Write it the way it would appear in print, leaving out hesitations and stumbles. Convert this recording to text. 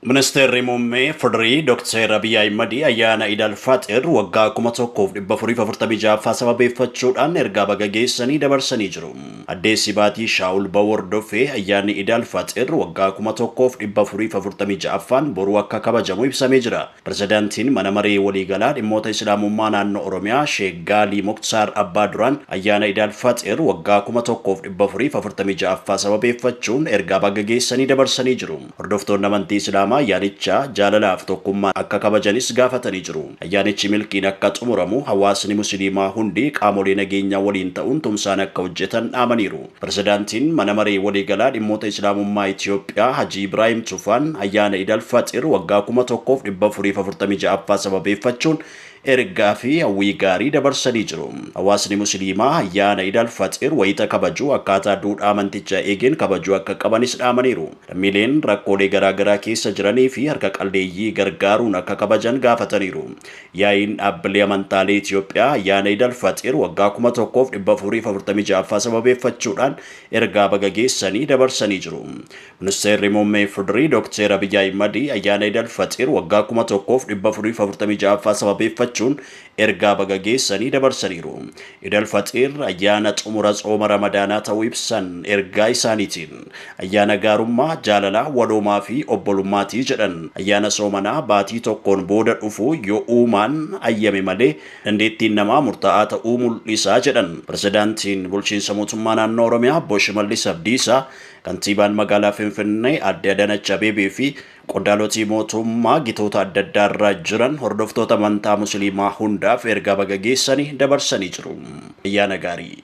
Ministeerri Muummee Federii Dr. Abiy Ahimad ayyaana Iid al-Faxir waggaa 1446ffaa sababeeffachuudhaan ergaa baga geessanii dabarsanii jiru. Addeessi baatii Shaawul ba'uu hordofee ayyaanni Iid al-Faxir waggaa 1446ffaan boruu akka kabajamu ibsamee jira. Pirezidaantiin mana maree waliigalaa dhimmoota Islaamummaa naannoo Oromiyaa Sheek Gaalii Muktaar Abbaa Duraan ayyaana Iid al-Faxir waggaa 1446ffaa sababeeffachuun ergaa baga geessanii dabarsanii jiru. Hordoftoonni amantii Islaamaa ayyaanicha jaalalaaf tokkummaan akka kabajanis gaafatanii jiru. Ayyaanichi milkiin akka xumuramu hawaasni Musliimaa hundi qaamolee nageenyaa waliin ta'uun tumsaan akka hojjetan dhaamaniiru. Pirezidaantiin mana maree waliigalaa dhimmoota Islaamummaa Itoophiyaa Hajii Ibraahim Tufaan ayyaana Iid al-Faxir waggaa 1446ffaa sababeeffachuun ergaa fi hawwii gaarii dabarsanii jiru. Hawaasni Musliimaa ayyaana Iid al-Faxir wayita kabaju akkaataa duudhaa amantichaa eegeen kabajuu akka qabanis dhaamaniiru. Lammiileen rakkoolee garaagaraa keessa jiranii fi harka qalleeyyii gargaaruun akka kabajan gaafataniiru. Yaa'iin dhaabbilee amantaalee Itoophiyaa ayyaana Iid al-Faxir waggaa 1446ffaa sababeeffachuudhaan ergaa baga geessanii dabarsanii jiru. Ministeerri Muummee Federii Dr. Abiy Ahimad ayyaana Iid al-Faxir waggaa 1446ffaa sababeeffachuun ergaa baga geessanii dabarsaniiru. Iid al-Faxir ayyaana xumura tsooma Ramadaanaa ta'uu ibsan ergaa isaaniitiin ayyaana gaarummaa, jaalalaa, waloomaa fi obbolummaatii jedhan. Ayyaana soomanaa baatii tokkoon booda dhufu yoo uumaan ayyame malee dandeettiin namaa murtaa'aa ta'uu mul'isaa jedhan. Pirezidaantiin bulchiinsa mootummaa naannoo Oromiyaa Obbo Shimallis Abdiisaa, kantiibaan magaalaa Finfinnee Aadde Adaanach Abeebee fi qondaalotii mootummaa gitoota adda addaa irra jiran hordoftoota amantaa Musliimaa hundaaf ergaa baga geessanii dabarsanii jiru. Ayyaana gaarii.